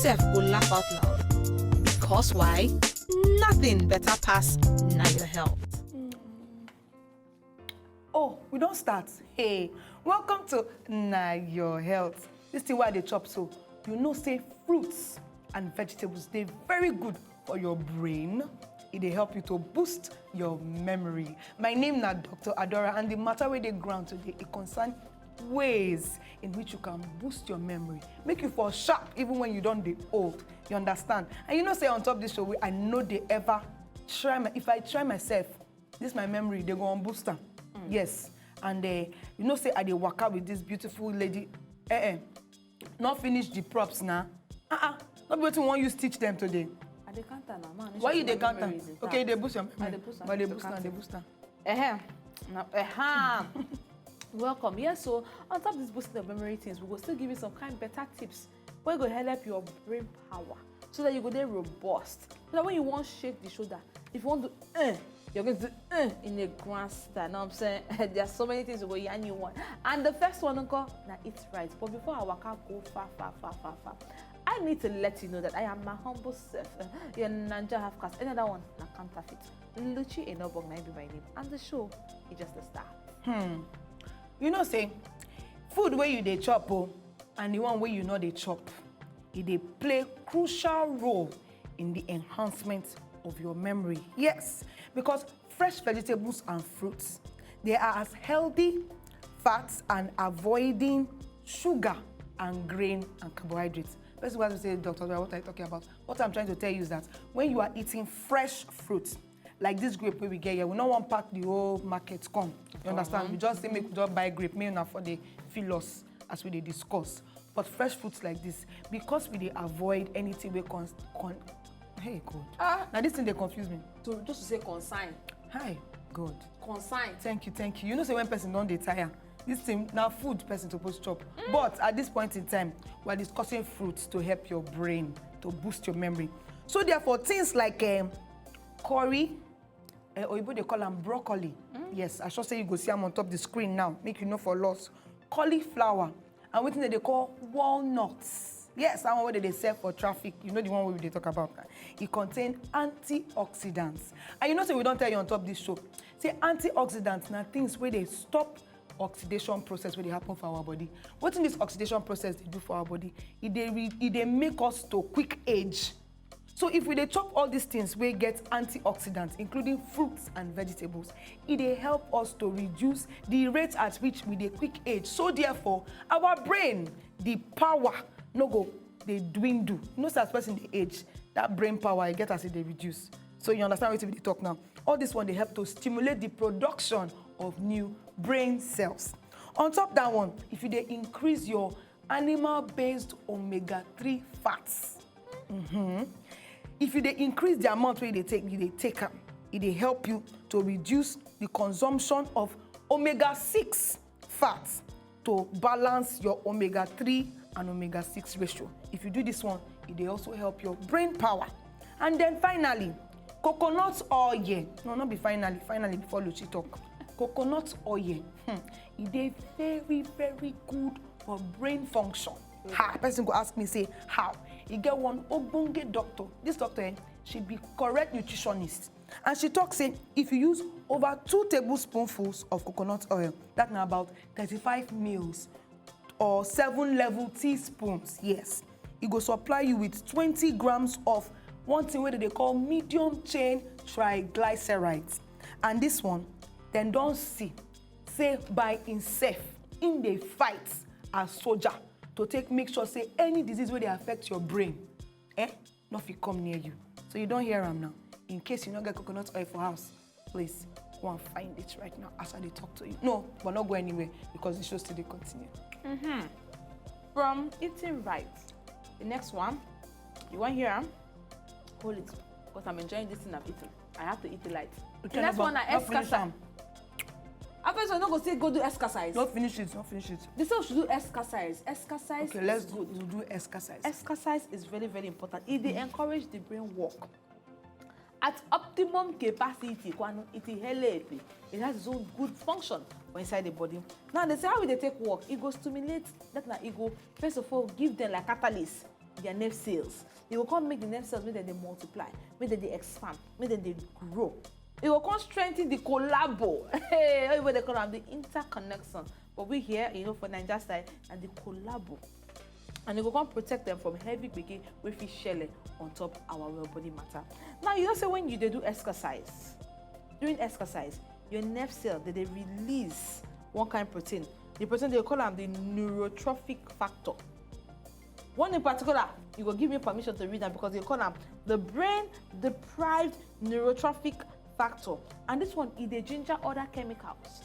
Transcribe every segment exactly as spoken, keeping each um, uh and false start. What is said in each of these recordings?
sef go laugh out loud. Because why? Nothing better pass na your health. Oh, we don start. Hey, welcome to Na Your Health. This thing wey I dey chop so, you know say fruits and vegetables dey very good for your brain. E dey help you to boost your memory. My name na Doctor Adora, and the matter wey dey ground today, e concern ways in which you can boost your memory, make you for sharp even when you don dey old. You understand? And you know say on top this show, I no dey ever try my, if I try myself, this my memory dey go on boost am. Yes. And uh, you know say I dey waka with this beautiful lady. Eh eh. Not finish the props na. Ah ah. No be wetin we wan use teach them today. I dey count am now. Man, Why you dey count am? Okay, you dey boost your I memory. dey boost am, But I dey to boost am, count dey it. boost am. Ehem. Now, ehem. Welcome. Yes, so on top of this boosting of memory things, we go still give you some kind better tips wey go help your brain power so that you go dey robust. So that when you wan shake the shoulder, if you wan do eh, you're going to do eh in a grand style. Know what I'm saying? There are so many things we go yarn you one. And the first one, nko, na eat right. But before I waka go far, far, far, far, far, I need to let you know that I am my humble self. Your Naija half caste, another one na counterfeit. Luchi Enobong na be my name, and the show is just a start. Hmm. You know say food wey you dey chop o, and the one wey you no dey chop, e dey play crucial role in the enhancement of your memory. Yes, because fresh vegetables and fruits, they are as healthy fats and avoiding sugar and grain and carbohydrates. Person go ask me say, "Doctor, what are you talking about?" What I'm trying to tell you is that when you are eating fresh fruits, like this grape wey we get here, we no wan pack the whole market come. You understand? We just say make we just buy grape, make una for dey feel us as we dey discuss. But fresh fruits like this, because we dey avoid anything wey con con hey God. Ah. Na this thing dey confuse me. So just to say consign, Hi God. consign. Thank you, thank you. You know say when person don dey tire, this thing na food person suppose chop. But at this point in time, we are discussing fruits to help your brain, to boost your memory. So therefore, things like um, curry, uh, oyibo dey call am broccoli. Yes, I sure say you go see am on top the screen now. Make you know for loss. Cauliflower and wetin dem dey call walnuts. Yes, that one wey dem dey sell for traffic. You know the one wey we dey talk about. E contain antioxidants. And you know say we don tell you on top this show. Say antioxidants na things wey dey stop oxidation process wey dey happen for our body. Wetin this oxidation process dey do for our body? E dey re- e dey make us to quick age. So if we dey chop all these things wey get antioxidants, including fruits and vegetables, e dey help us to reduce the rate at which we dey quick age. So therefore, our brain, the power no go dey dwindle. You know say as person dey age, that brain power e get as e dey reduce. So you understand wetin we dey talk now? All this one dey help to stimulate the production of new brain cells. On top that one, if you dey increase your animal-based omega three fats, mhm, if you dey increase the amount wey you dey take, you dey take am, e dey help you to reduce the consumption of omega six fats to balance your omega three and omega six ratio. If you do this one, e dey also help your brain power. And then finally, coconut oil. No, not be finally. Finally, before Luchi talk, coconut oil. Hmm. E dey very, very good for brain function. Ha! Person go ask me say how. E get one ogbonge doctor. This doctor, eh, she be correct nutritionist, and she talk say if you use over two tablespoonfuls of coconut oil, that na about thirty-five mils or seven level teaspoons, yes, e go supply you with twenty grams of one thing wey dem dey call medium chain triglycerides. And this one, dem don see say by himself, him dey fight as soldier to take make sure say any disease wey dey affect your brain, eh, no fit come near you. So you don hear am now. In case you no get coconut oil for house, please go and find it right now as I dey talk to you. No, but no go anywhere because the show still dey continue. From eating right, the next one, you wan hear am? Hold it, because I'm enjoying this thing I'm eating. I have to eat it light. The Okay, next no, one na but no finish exercise. Am. After so, no go say go do exercise. No finish it. No finish it. They say we should do exercise. Exercise Okay, let's is do, good. We'll do exercise. Exercise is very, very important. It dey encourage the brain work at optimum capacity. Kwanu, it dey help. It has its own good function for inside the body. Now, they say how we dey take work. E go stimulate, that na e go, first of all, give them like catalyst. their nerve cells. E go come make the nerve cells, make dem dey multiply, make dem dey expand, make dem dey grow. E go come strengthen the collabo. Hey, wey dey call am the interconnection. But we here, you know, for Naija side, and the collabo. And e go come protect them from heavy gbege wey fit shele on top our well body matter. Now, you know say when you dey do exercise, during exercise, your nerve cell, they dey release one kind protein. The protein, they call am the neurotrophic factor. One in particular, you go give me permission to read am because they call am the brain deprived neurotrophic factor. And this one, e dey ginger other chemicals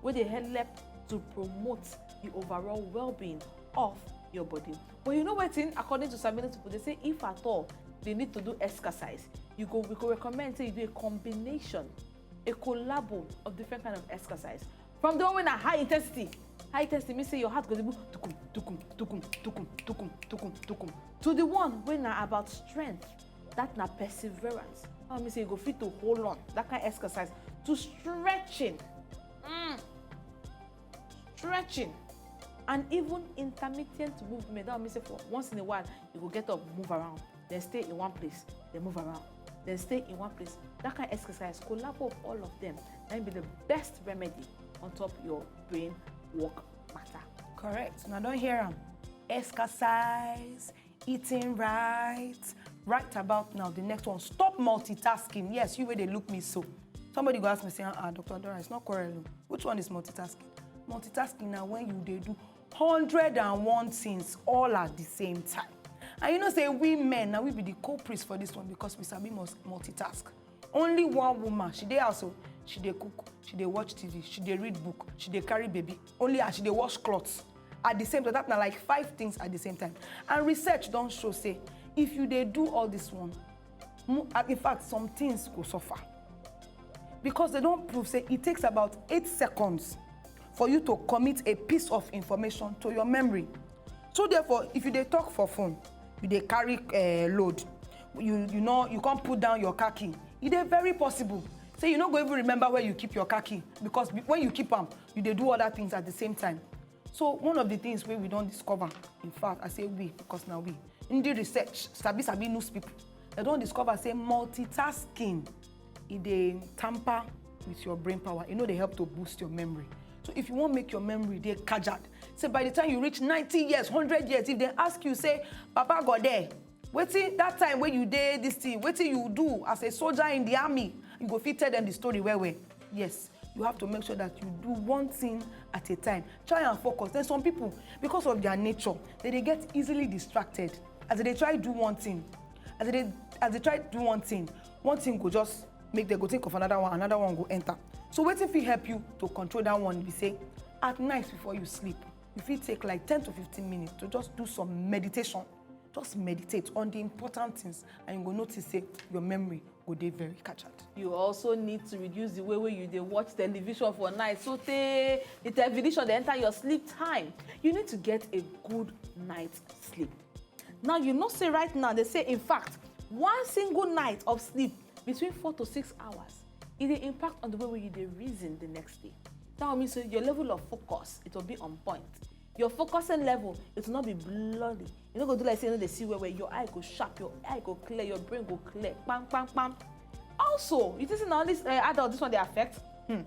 wey dey help to promote the overall well-being of your body. But you know wetin? According to some people, they say if at all they need to do exercise, you go, we go recommend say you do a combination, a collabo of different kind of exercise. From the one wey na high intensity, high intensity means say your heart go dey go tukum tukum tukum tukum tukum tukum tukum, to the one wey na about strength, that na perseverance. That means say you go fit to hold on, that kind exercise, to stretching, mm, stretching, and even intermittent movement. That means say for once in a while, you go get up, move around, then stay in one place, then move around, then stay in one place. That kind exercise, collabo of all of them, that be the best remedy on top your brain work matter. Correct. Now don't hear am. Exercise, eating right, right about now. The next one, stop multitasking. Yes, you wey dey look me so. Somebody go ask me, say, "Ah, ah, Doctor Dora, it's not quarrel o. Which one is multitasking?" Multitasking na when you dey do hundred and one things all at the same time. And you know say we men, now we be the culprits for this one because we sabi must multitask. Only one woman, she dey house o, she dey cook, she dey watch T V, she dey read book, she dey carry baby. Only her, she dey wash clothes. At the same time, that na like five things at the same time. And research don show say if you dey do all this one, mo-, uh, in fact, some things go suffer. Because they don prove say it takes about eight seconds for you to commit a piece of information to your memory. So therefore, if you dey talk for phone, you dey carry, eh, load, you, you know, you can't put down your car key, e dey very possible say you no go even remember where you keep your car key, because be-, when you keep am, you dey do other things at the same time. So one of the things wey we don discover, in fact, I say we, because na we, in the research, sabi sabi news people, they don discover say multitasking, e dey tamper with your brain power. E no dey help to boost your memory. So if you wan make your memory dey kajad, say by the time you reach ninety years, hundred years, if they ask you say, "Papa God there, wetin that time wey you dey this thing, wetin you do as a soldier in the army?" You go fit tell them the story well well. Yes, you have to make sure that you do one thing at a time. Try and focus. Then some people, because of their nature, they dey get easily distracted. As they dey try do one thing, as they dey, as they try do one thing, one thing go just make them go think of another one, another one go enter. So wetin fit help you to control that one be say, at night before you sleep, you fit take like ten to fifteen minutes to just do some meditation. Just meditate on the important things, and you go notice say your memory go dey very kajad. You also need to reduce the way wey you dey watch television for night, so tey the television dey enter your sleep time. You need to get a good night's sleep. Now, you know say right now, they say, in fact, one single night of sleep between four to six hours, e dey impact on the way wey you dey reason the next day. That one mean say your level of focus, it will be on point. Your focusing level, it will not be blurry. You no go do like say you no dey see well well. Your eye go sharp, your eye go clear, your brain go clear. Pam, pam, pam. Also, you think say na only, eh, adult this one dey affect? Hmm.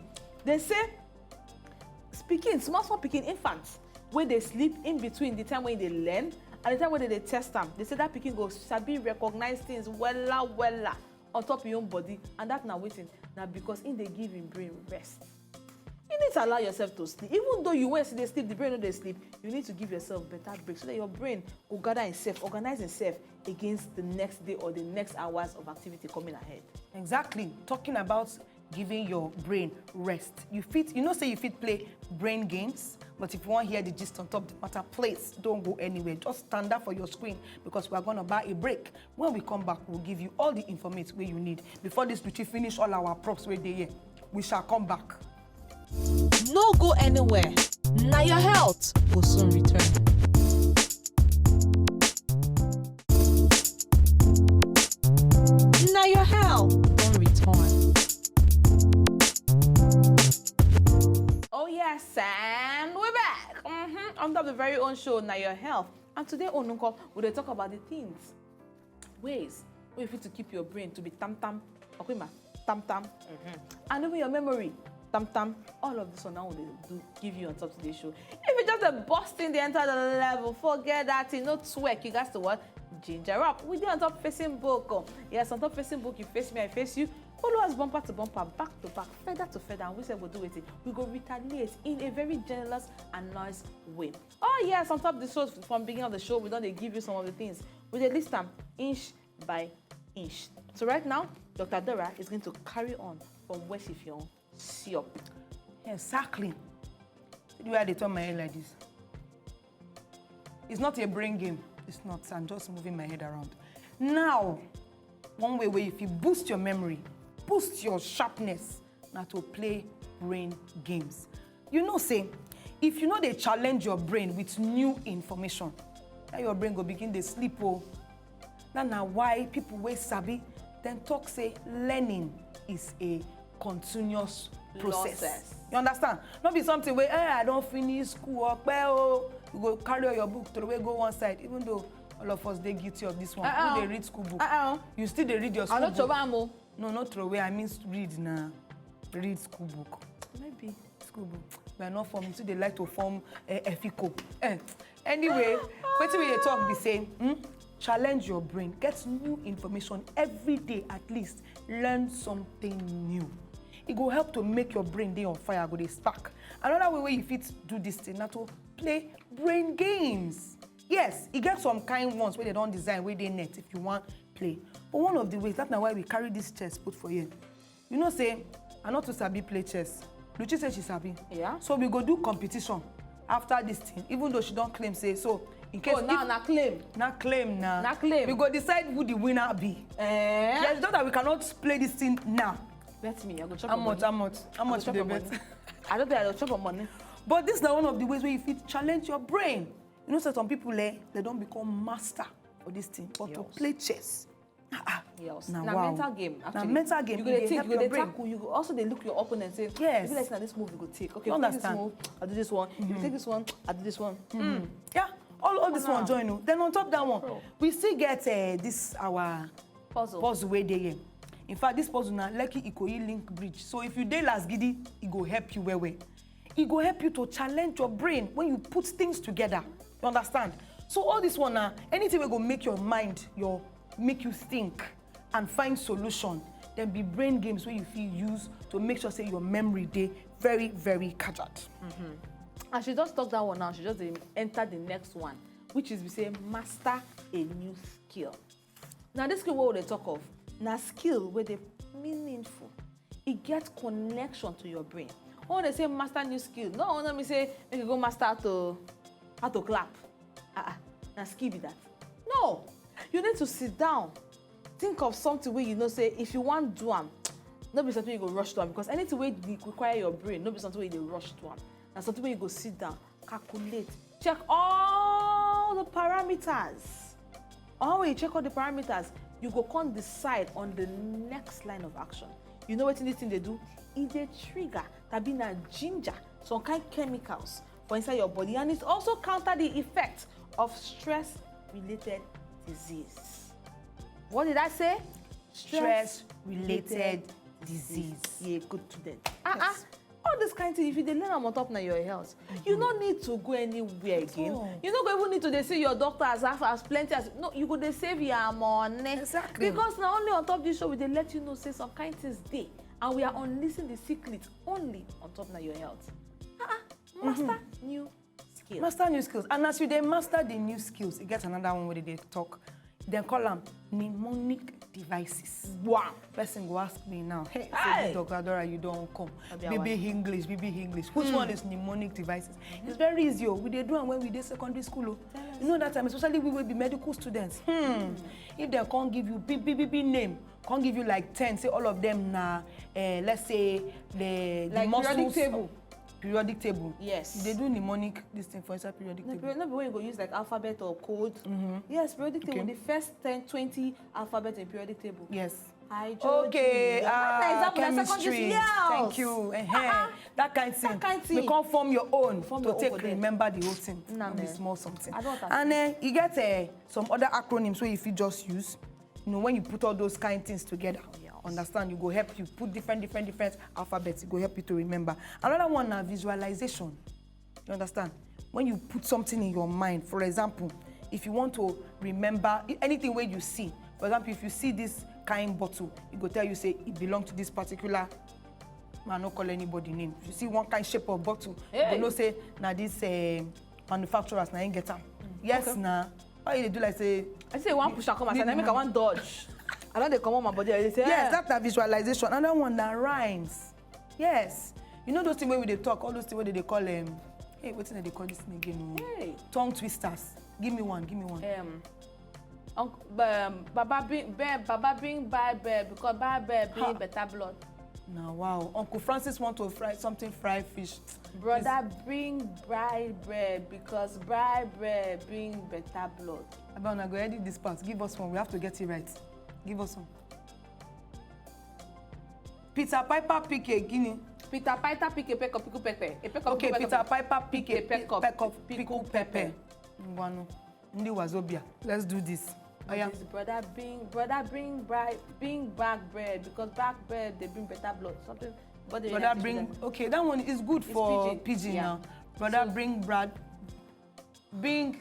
They say pikin, small small pikin, infants, wey dey sleep in between the time wey they learn and the time wey they dey test am, they say that pikin go sabi recognize things wella wella on top your own body, and that na wetin? Na because im dey give im brain rest. You need to allow yourself to sleep. Even though you wey still dey sleep, the brain no dey sleep, you need to give yourself better break so that your brain go gather itself, organize itself against the next day or the next hours of activity coming ahead. Exactly. Talking about giving your brain rest. You fit, you know say you fit play brain games, but if you wan hear the gist on top the matter, please don't go anywhere. Just stand up for your screen because we are gonna buy a break. When we come back, we'll give you all the information wey you need. Before this Luchi finish all our props wey dey here, we shall come back. No go anywhere. Na your health go soon return. Na your health don return. Oh yes, and we're back. Mm-hmm. On top of the very own show, Na Your Health. And today, Onunko, we dey talk about the things, ways wey you fit to keep your brain to be tam tam, Okwima, tam tam, and even your memory, tam tam. All of this one now we dey do give you on top today's show. If you just a busting the entire level, forget that thing, no twerk. You guys to what? Ginger up. We dey on top Facebook. Oh. Yes, on top Facebook, you face me, I face you. Follow us bumper to bumper, back to back, feather to feather, and we say we'll do it. We go retaliate in a very generous and nice way. Oh yes, on top the show from beginning of the show, we don dey give you some of the things. We dey list am inch by inch. So right now, Doctor Dora is going to carry on from where she feel see up. Exactly. See the way I dey turn my head like this. It's not a brain game. It's not. I'm just moving my head around. Now, one way where if you boost your memory, boost your sharpness, na to play brain games. You know say, if you no dey challenge your brain with new information, na your brain go begin dey sleep o. That na why people wey sabi dem talk say learning is a continuous process. Process. You understand? No be something wey, eh, I don finish school, ope o. You go carry all your book, throw away, go one side. Even though all of us dey guilty of this one. Uh-uh. Who dey read school book? Uh-uh. You still dey read your I school no book. Chobamo. No, not throw away. I mean, read na. Read school book. Maybe. School book. But not form. You too dey like to form uh, Efiko. Eh. Anyway, wetin we dey talk be say, hmm? Challenge your brain. Get new information every day at least. Learn something new. E go help to make your brain dey on fire, go dey spark. Another way wey you fit do this thing na to play brain games. Yes, e get some kind ones wey dem don design wey dey net if you wan play. But one of the ways, that na why we carry this chess put for here. You know say I no too sabi play chess. Luchi say she sabi. Yeah. So we go do competition after this thing, even though she don claim say so. In case Oh, now if- na claim. na claim na. Na claim. We go decide who the winner be. Eh? There's just that we cannot play this thing now. Bet me, I go chop How your much? money. How much? How I go much you chop dey your bet? Money. I don't think I go chop your money. But this na one of the ways wey you fit challenge your brain. You know say some people eh, they don become master for this thing. But to Yes. play chess, ah, ah, Yes. Na Na wow. mental game. Na Actually. mental game, You e go dey dey think, help you go your dey brain. Tackle. You go also dey look your opponent say, Yes. If you like na this move you go take. Okay, You if you take this understand? Move, I do this one. If you take this one, I do this one. Mm. Yeah, all, all this one Wow. join you. Then on top that one, Bro. we still get uh, this our Puzzle. Puzzle wey dey here. In fact, this puzzle na Lekki Ikoyi link bridge. So if you dey Lasgidi, e go help you well well. E go help you to challenge your brain when you put things together. You understand? So all this one na anything wey go make your mind, your make you think and find solution. Then be brain games wey you fit use to make sure say your memory dey very very kajad. As she just talk that one now, she just dey enter the next one, which is we say master a new skill. Now this skill wey we dey talk of na skill wey dey meaningful. E get connection to your brain. When they say master new skill, no one me say make you go master how to how to clap. Ah, ah, na skill be that. No, you need to sit down, think of something wey you know say if you wan do am, no be something you go rush do am because anything wey dey require your brain, no be something wey you dey rush do am. Na something wey you go sit down, calculate, check all the parameters. And when you check all the parameters, you go come decide on the next line of action. You know wetin this thing dey do? E dey trigger tabi na ginger some kind chemicals for inside your body, and it also counter the effect of stress-related disease. What did I say? Stress-related disease. Yeah, good student. Ah, ah. All this kind thing, if you dey learn am on top na your health, you no need to go anywhere again. You no go even need to dey see your doctor as as plenty as no, you go dey save your money. Exactly. Because na only on top this show we dey let you know say some kind things dey, and we are unleashing the secret only on top na your health. Ah, ah, master new skills. Master new skills. And as you dey master the new skills, e get another one wey dey dey talk. Dem call am mnemonic devices. Wow. Person go ask me now, hey, Hey! Doctor Adora, you don come. Abi B B awa. English, B B English. Which one is mnemonic devices? It's very easy o. We dey do am when we dey secondary school o. You know that time, especially we wey be medical students. Hmm. If dem come give you big, big, big, big name, come give you like ten, say all of them na, eh, let's say the, the Like periodic muscles. Table. Periodic table. Yes. You dey do mnemonic this thing for inside periodic No, table. period- no be when you go use like alphabet or code. Yes, periodic table. Okay. The first ten, twenty alphabet in periodic table. Yes. Okay, uh, chemistry. Thank you. Uh-huh. That kind of thing. That kind of thing. You can't form your own form to your take own remember the whole thing. Nah, no be small something. And then you get uh, some other acronyms where if you just use, you know, when you put all those kind of things together, oh, yes. Understand, you go help you put different, different, different alphabets. It go help you to remember. Another one now, visualization. You understand? When you put something in your mind, for example, if you want to remember anything where you see, for example, if you see this kind bottle, it go tell you say it belong to this particular man, no call anybody name. If you see one kind shape of bottle, hey. You know say now this uh, manufacturers now get am. Mm. Yes, okay. Now why you do like say? I say one push and come aside, make I one dodge. I don't they come on my body. I say, yes, eh. That's the visualization. Another one that rhymes. Yes. You know those things where we they talk, all those things where they call them. Hey, what's they call this thing again? Oh? Hey. Tongue twisters. Give me one, give me one. Um, Uncle, um, Baba bring, babe, Baba bring buy bread because buy bread bring better blood. Now, wow. Uncle Francis want to fry something, fry fish. Brother, please. Bring buy bread because buy bread bring better blood. Abeg, una go edit this part. Give us one. We have to get it right. Give us one. Peter Piper pick a guinea. Peter Piper pick a peck of pickle pepper. A peck of okay, pickle pepper. Peter Piper pick a peck of pickle pepper. Ngwanu. Ndị Wazobia. Let's do this. Oh, yeah. Brother bring, brother bring, bring back bread because back bread they bring better blood. Something. Brother bring. Okay, that one is good for pidgin now. Brother bring bread. Bring.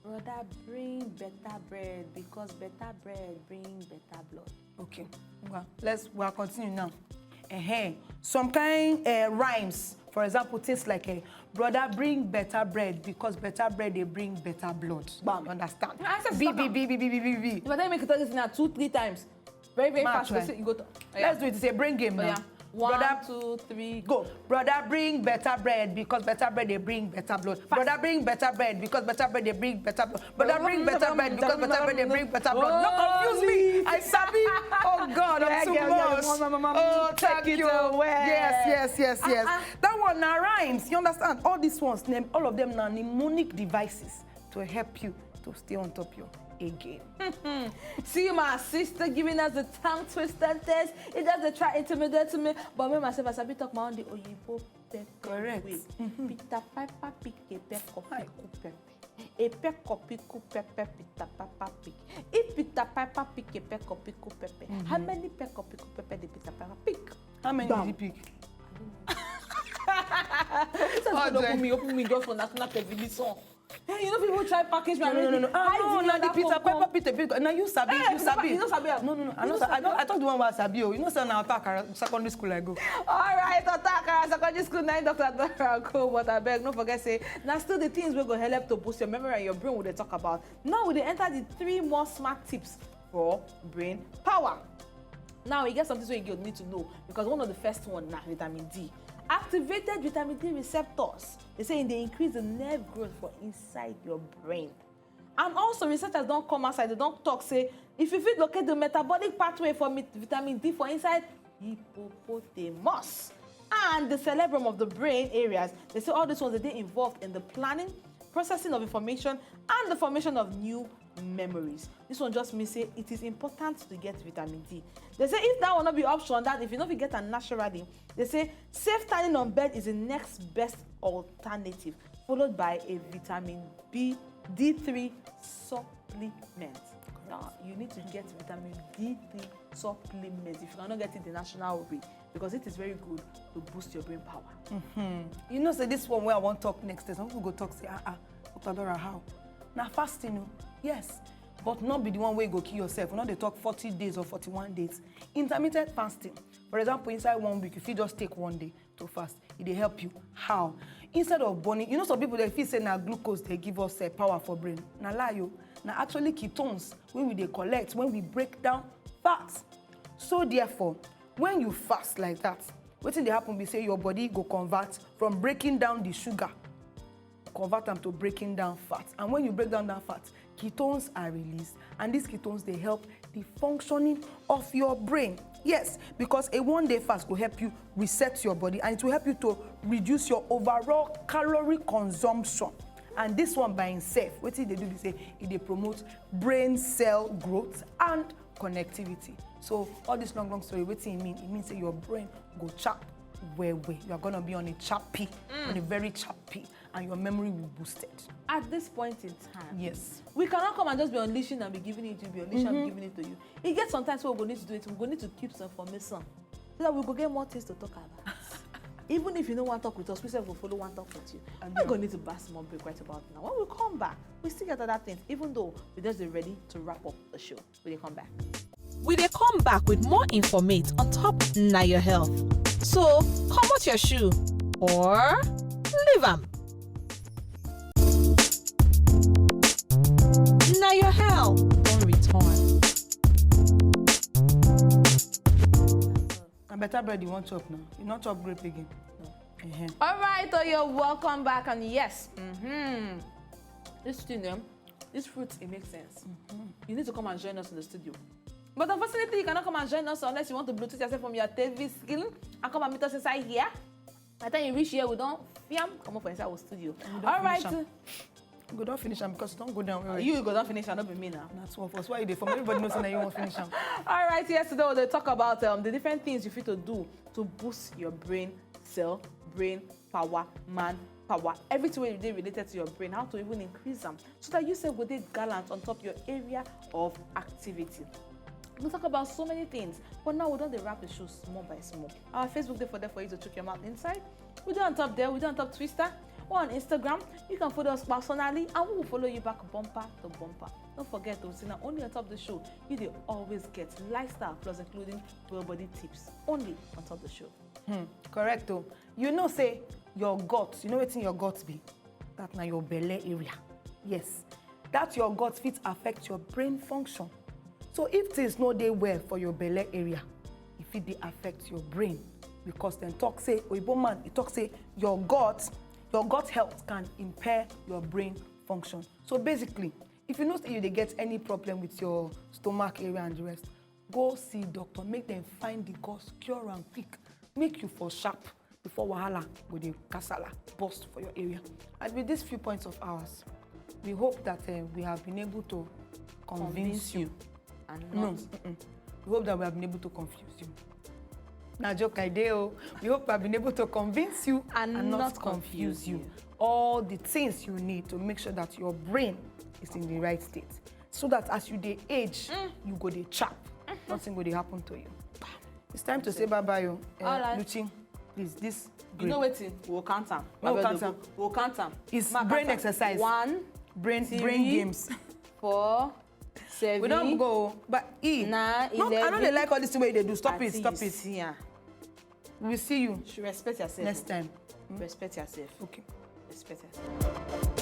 Brother bring better bread because better bread bring better blood. Okay. Well, let's we'll continue now. Uh-huh. Some kind uh, rhymes. For example, things like a brother bring better bread because better bread they bring better blood. Bam. Understand? B B B B B B B B. If I tell you make it this now two, three times. Very, very fast. You go to, oh, yeah. Let's do it. It's a brain game now. Oh, yeah. One, brother, two, three, go. Brother, bring better bread because better bread they bring better blood. Fast. Brother, bring better bread because better bread they bring better blood. Brother, bring better bread because better bread they bring better blood. Don't confuse me. I sabi. Oh God, I'm too much. Oh, thank you. Yes, yes, yes, yes. That one now rhymes. You understand? All these ones, name all of them now mnemonic devices to help you to stay on top your A game. See my sister giving us the tongue twister test. It does the try intimidate to me, but me myself I sabi talk my own the oyibo pepper. Correct. Peter Piper pick a peck of pickle pepper. A peck of pickle pepper Peter Piper pick. If Peter Piper pick a peck of pickle pepper, how many peck of pickle pepper did Peter Piper pick? How many did he pick? Open me, open me just for national television. Hey, you know people try package me. No, no, no, no. Ah, no, no, the Peter Piper, Peter Piper. Now you sabi, you sabi. You know sabi. No, no, no. I know. I don't. I thought the one was sabi. You know, so now attack secondary school I go. All right, attack secondary school. Now Doctor Dora go, but I beg, no forget say now still the things we go help to boost your memory and your brain. We dey talk about now. We dey enter the three more smart tips for brain power. Now, you get something so you need to know because one of the first one now vitamin D. Activated vitamin D receptors. They say they increase the nerve growth for inside your brain. And also, researchers don't come outside, they don't talk, say, if you fit locate the metabolic pathway for vitamin D for inside hippopotamus and the cerebrum of the brain areas, they say all these ones that they involved in the planning, processing of information, and the formation of new memories. This one just means say it is important to get vitamin D. They say if that will not be option, that if you not get a naturally, they say safe standing on bed is the next best alternative, followed by a vitamin B D three supplement. Now you need to get vitamin D three supplement if you cannot get it the natural way, because it is very good to boost your brain power. Mm-hmm. You know, say this one where I want talk next is some people go talk say, ah, ah, Doctor Dora, how? Now fasting, oh. Yes, but not be the one way go kill yourself. Not they talk forty days or forty-one days. Intermittent fasting. For example, inside one week, if you just take one day to fast, it they help you. How? Instead of burning, you know, some people they feel say now glucose they give us uh, power for brain. Now lie you. Now actually ketones when we they collect when we break down fats. So therefore, when you fast like that, wetin dey happen be say your body go convert from breaking down the sugar, convert am to breaking down fat. And when you break down that fat, ketones are released, and these ketones they help the functioning of your brain. Yes, because a one day fast will help you reset your body, and it will help you to reduce your overall calorie consumption. And this one by itself, wetin they do be say it they promote brain cell growth and connectivity. So all this long long story, wetin e mean? E mean say your brain go chap well well. You are gonna be on a chappy, on a very chappy, and your memory will boosted. At this point in time, Yes. we cannot come and just be unleashing and be giving it to you, be unleashing and be giving it to you. E get sometimes wey we go need to do it, we go need to keep some information so that we go get more things to talk about. Even if you no wan talk with us, we sef go follow wan talk with you. We go need to buy small break right about now. When we come back, we still get other things, even though we just dey ready to wrap up the show. We dey come back. We dey come back with more informate on top Na Your Health. So, comot your shoe or leave am. Na Your Health don return. Na better bread you wan chop now. You no chop grape again. No. Uh-huh. All right, so you're welcome back. And yes, mm-hmm. This thing, um, this fruit, it makes sense. You need to come and join us in the studio. But unfortunately, you cannot come and join us unless you want to Bluetooth yourself from your T V screen and come and meet us inside here. By the time you reach here, we don fiam comot for inside our studio. We don All right. finish am. We go don finish am because e don go down well. You go don finish am, no be me now. Na two of us. Why you dey form? Everybody knows say na you wan finish am. All right, yes, today we dey talk about um, the different things you fit to do to boost your brain cell, brain power, man power, everything wey dey related to your brain, how to even increase am so that you sef go dey gallant on top your area of activity. We talk about so many things, but now we don dey wrap the show small by small. Our Facebook dey for there for you to chook your mouth inside. We dey on top there, we dey on top Twitter, or on Instagram. You can follow us personally, and we will follow you back bumper to bumper. Don't forget, though, say na only on top the show you dey always get lifestyle plus including well body tips. Only on top the show. Hmm, correct o. You know say your gut, you know wetin your gut be? That na your belle area. Yes. That your gut fit affect your brain function. So if things no dey well for your belle area, e fit dey affect your brain, because dem talk say, oyibo man, e talk say your gut, your gut health can impair your brain function. So basically, if you know say you dey get any problem with your stomach area and the rest, go see doctor, make dem find the cause, cure am quick, make you for sharp before wahala go dey kasala burst for your area. And with these few points of ours, we hope that uh, we have been able to convince you. And No, not mm-mm. We hope that we have been able to confuse you. Na joke I dey o. We hope we have been able to convince you And and, not not, confuse confuse you. You. All the things you need to make sure that your brain is in the right state, so that as you dey age, you go dey chap. Nothing go dey happen to you. It's time to say bye bye o. Uh, All right. Luchin, please, this You know grape. Wetin? We'll count am. We'll Abeg, count am. We'll count am. It's Mark brain am. Exercise. One, Brain, three, brain games. Four, seven. We don't go, but e. Nine, No, I know they eleven. Like all this thing wey you dey do. Stop it, Auntie, stop you it. See am. We see you Should respect yourself. Next time. Respect yourself. Okay. Respect yourself.